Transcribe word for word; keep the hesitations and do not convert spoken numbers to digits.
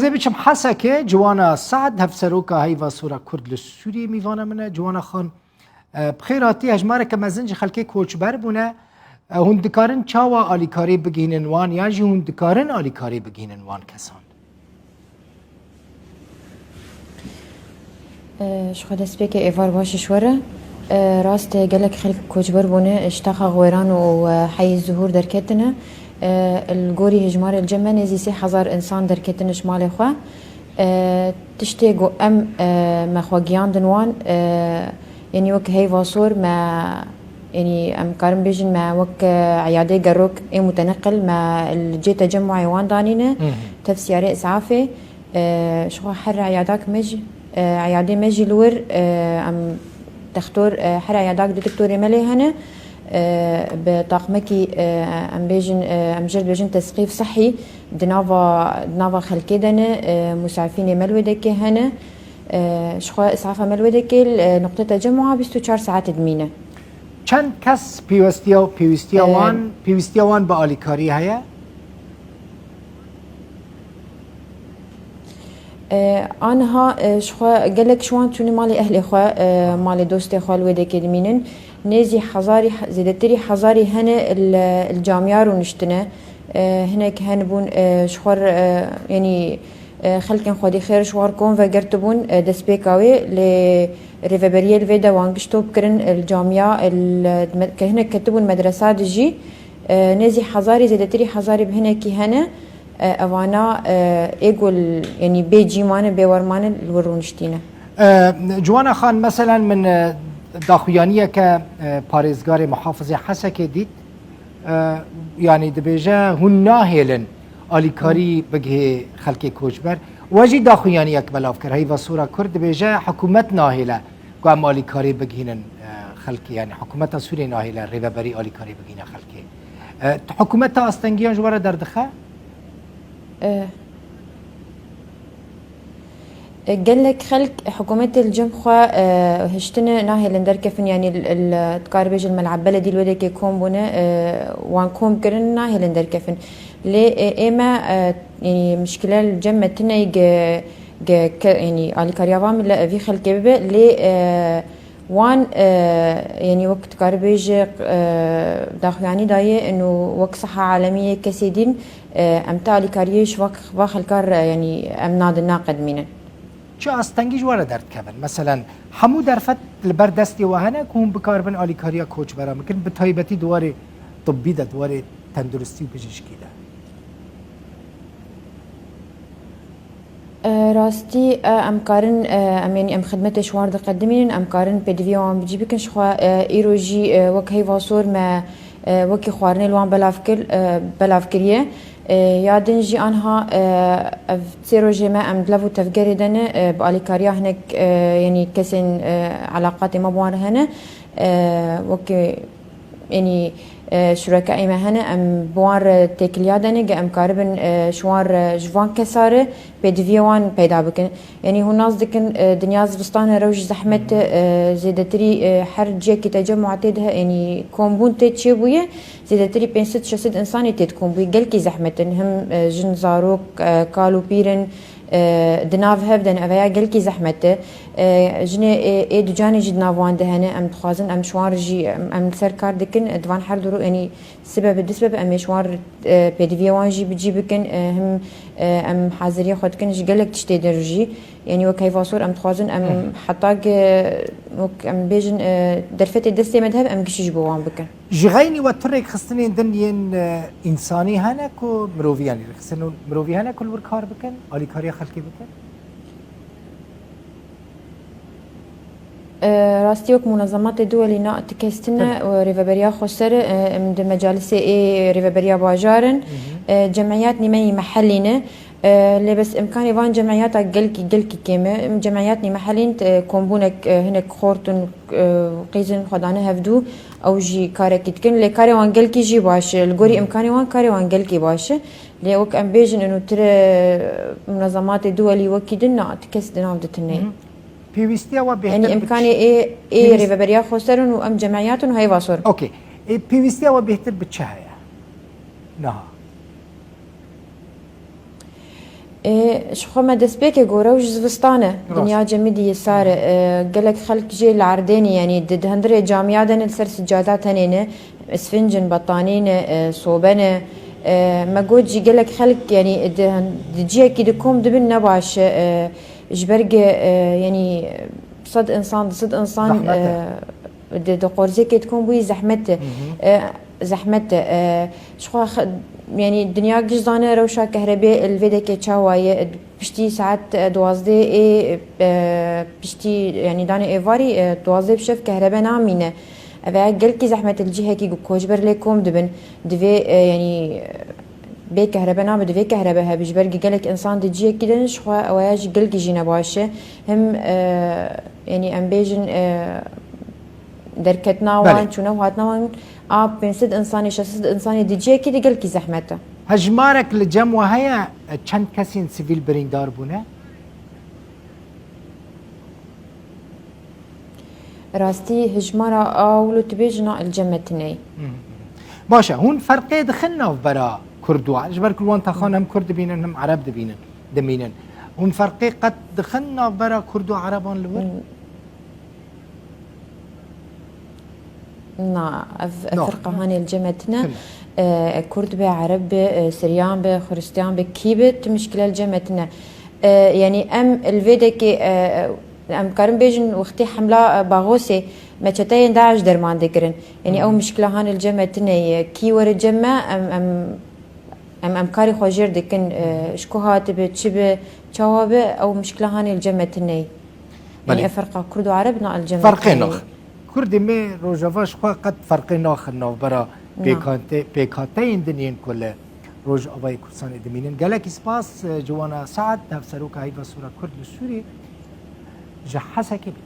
Dê biçim Hesekê, Ciwana Saad, hevseroka Heyva Sora Kurd li Sûriyê mîvana min e. Ciwana Xan, e, bi xêr hatî, hejmareke mezin ji xelkê koçber bûne. E, hûn dikarin çawa alîkarî bigihînin wan, yan jî hûn dikarin alîkarî bigihînin wan kesan? E, ji xwe destpêkê êvar baş ji we re. E, rast e, gelek xelk koçber bûne, ji taxa Xwêran û, e, heyî Zuhûr derketine. E, li gorî hejmarê li cem me nêzî sê hezar însan derketine ji malê xwe. E, tiştê ku em, e, me xwe giyandin wan, e, yanî wek Heyva Sor me, yanî em karin bêjin me wek, e, eyadê gerok ê muteneqil me li cê tecemûyê wan danîne, Hı hı. tev siyarê îsafê. E, ji xwe her eyadak me jî, e, eyadê me jî li wir, e, em textor, e, her eyadak du doktorê me lê hene. E, bi taqmekî, e, em bêjin, e, em jê re dibêjin tesqîf sihî di nava, di nava xelkê de ne, e, musafînê me li wê dekê hene. E, ji xwe îsafa me li wê dekê li, e, nuqtê tecemûa bîst û çar saetê dimîne. Çend kes pêwestiya, pêwîstiya E, wan, pêwîstiya wan bi alîkarî heye? E, aniha, e, ji xwe gelek ji wan çûne malê ehlê xwe, e, malê dostê xwe li wê dekê dimînin. Nêzî hezarî, zêdetirî hezarî hene li, li camiya rûniştine. E, hinek hen bûn, e, ji xwe re, e, yanî, e, xelkên xwedî xêr ji wan re kom vegertibûn, e, destpêka wê lê rêveberiyê li vê de wan giş top kirin, e, li camiya, e, li me-, ke hinek ketibûn medresa de jî, e, nêzî hezarî, zêdetirî hezarî bi hinekî hene. E, evana, e, ê ku li, yanî bê cî mane, bê wer mane, li wir rûniştîne. E, Ciwana Xan, meselen min, e, daxuyaniyeke, e, parêzgarê muhafizê Hesekê dît. E, yanî dibêje, hûn nahêlin alîkarî bigihê xelkê koçber. We jî daxuyaniyek belav kir. Heyva Sora Kurd dibêje, hikûmet nahêle ku em alîkarî bigihînin, e, xelkê. Yanî hikûmeta Sûriyê nahêle rêveberî alîkarî bigihîne xelkê. E, hikûmet te astengiyan ji we re derdixe? E, e, gelek xelk hikûmetê li cem xwe, e, hiştine nahêlin derkefin, yanî l-, l-, dikare bêje li Mel'eb Beledî li wê dekê kom bûne, e, wan kom kirin, nahêlin derkefin. Lê, e, ê me, e, yanî mişkile li cem me tune ye ge, ge ke, yanî alîkariya van mile-, vî xelkê bibe, lê, e, Wan, e, yanî wek tu karî bêjî, e, daxuyanî dayê, û wek Siha Alemî yê kesê dîn, e, em ti alîkariyê ji va, va xelka re, yanî em nadin, naqedimînin. Çi astengî ji we re derdikevin? Meselen, hemû derfet li ber destê we hene ku hûn bikaribin alîkariya koçberan bikin, bi taybetî di warê tibbî de, di warê tenduristî û bijîşkî de? E, rastî, e, em karin, e, em, yanî em xidmetê ji wan re diqedimînin, em karin pêdiviya wan bi cî bikin. Ji xwe, e, îro jî, e, wek Heyva Sor me, e, wekî xwarinê li wan belav kir, e, belav kiriye. E, ya din jî anha, e, ev sê rojê me em di lev û tevgerê de ne, e, bi alîkariya hinek, e, yanî kesên, e, elaqatê me bi wan re hene. E, wekî Yanî, e, şurekaê me hene, em bi wan re têkiliya dene, ge em karibin, e, ji wan re, ji van kesa re pêdiviyê wan peyda bikin. Yanî hûn nas dikin, e, dinya zivistan e, rewş zehmet e, e, zêdetirî, e, her ciyekî tecemûa tê de, yanî kombûn tê çêbûye, zêdetirî pênc sed şeş sed însanê tê dikom bûye. Gelkî zehmet in, him, e, jin, zarok, e, kal û pîr in, e, di nav hev de ne, ev ya gelkî zehmet e. E, jinê ê, ê ducanê jî di nav wan de hene, em dixwazin, em ji wan re jî, em, em li ser kar dikin, e, di van her du ro, yanî sibe bi du sibe bi, em ê ji wan re, e, pêdiviyê wan jî bi cî bikin, e, him, e, em haziriyê xwe dikin ji gelek tiştê din jî. Yanî wek Heyva Sor em dixwazin, em Hı hı. heta ge, wek em bêjin, e, derfetê destê me de hebe, em gişî ji bo wan bikin. Ji xeynî we tu rêkxistinên din yên, e, însanî hene ku mirovî, yanî rêkxistin mirovî hene ku li wir kar bikin, alîkariya xelkê bikin? E, rastî wek munezematê duwelî na ti kes tine, Tabii. e, rêveberiya xweser e, em di mecalisê ê rêveberiya bajar in. Hı hı. E, cemiyatnî me yî mehellî ne. E, lê bes imkanê van cemiyata gelkî, gelkî kêm e. Em cemiyatnî mehellîn, e, kombûnek, e, hinek xort in, e, qîzin xwe dane hevdû, ew jî karekî dikin. Lê karê wan gelkî jî baş e. Li gorî Hı. imkanê wan, karê wan gelkî baş e. Lê wek em bêjin, û tire munezematê duwelî wekî din, na, ti kes di nav de tune. Hı. Pêwîstiya we bêhtir Yanî bi imkanê çi-, ê, ê pêwîst-, rêveberiya xweser in û em cemiyat in û Heyva Sor. Okey. Ê, pêwîstiya we bêhtir bi çi heye? Niha. Ê, ji xwe me destpêkê gore û ji zivistan e. Rast. Dinya cemidî yê sar e. E, gelek xelk jê li erdê ne, yanî di, di hundirê camiya de ne, li ser sicada tenê ne. Isfinc in, betanî ne, e, sobe ne. E, me got jî gelek xelk, yanî di, di cihekî de kom dibin ne baş e. E, ji ber ge, e, yanî sed insan, du sed insan, Zehmet e. e, di, di qorzekê dikom bûyî zehmet e. Hı hı. E, zehmet e. E, ji xwe xe-, yanî dinya giş zane rewşa kehrebê li vê dekê çawa ye. Piştî saet, e, duwazdeh ê, e, piştî, yanî danê êvarî, e, duwazdeh bi şev kehrebe namîne. Ev e gelkî zehmet e li cihekî ku koçber lê kom dibin. Divê, e, yanî, e, bê kehrebe nabe, divê kehrebe hebe. Ji ber gelek insan di cihekî de ne, ji xwe ew ya jî gelkî jî ne baş e. Him, e, yanî em bêjin, e, derketina wan, Belê. çûna û hatina wan a pênc sed insanê, şeş sed insanê di cihekî de gelkî zehmet e. Hejmarek li cem we heye, çend kesên sivîl birîndar bûne? Rastî hijmara a wilo tu bêjin a li cem me tune ye. Hı hı. Baş e, hûn ferqê dixin navbera Kurd û Ereb? Ji ber ku wan texan hem Kurd dibînin, hem Ereb dibînin, dimînin. Hûn ferqê qet dixin navbera Kurd û Ereban li wir? Hı. Na, ev, ev Na. firqa hanê li cem me tune. Tune. E, Kurd be, Ereb be, e, Siryan be, Xiristiyan be, kî be, tu mişkile li cem me tune. E, yanî em li vê dekê, e, em karin bêjin wextê hemla, e, Baxosê me çeteyên DAIŞ derman dikirin. Yanî ew Hı hı. mişkila hanê li cem me tune ye. Kî were cem me, em, em Em, em karê xwe jêr dikin, e, ji ku hatibe, çi be, çawa be, ew mişkila hanê li cem me tune ye. Yanî Belê. ev ferqa Kurd û Ereb na li cem me Ferqê tune ye. naxin. Kurdê me Rojava ji xwe qet ferqê naxin navbera Na. pêkate-, pêkhateyên din yên ku li Rojavayê Kurdistanê dimînin. Gelekî spas, e, Ciwana Saet, Hevseroka Heyva Sor a Kurd li Sûrî, ji Hesekê bî.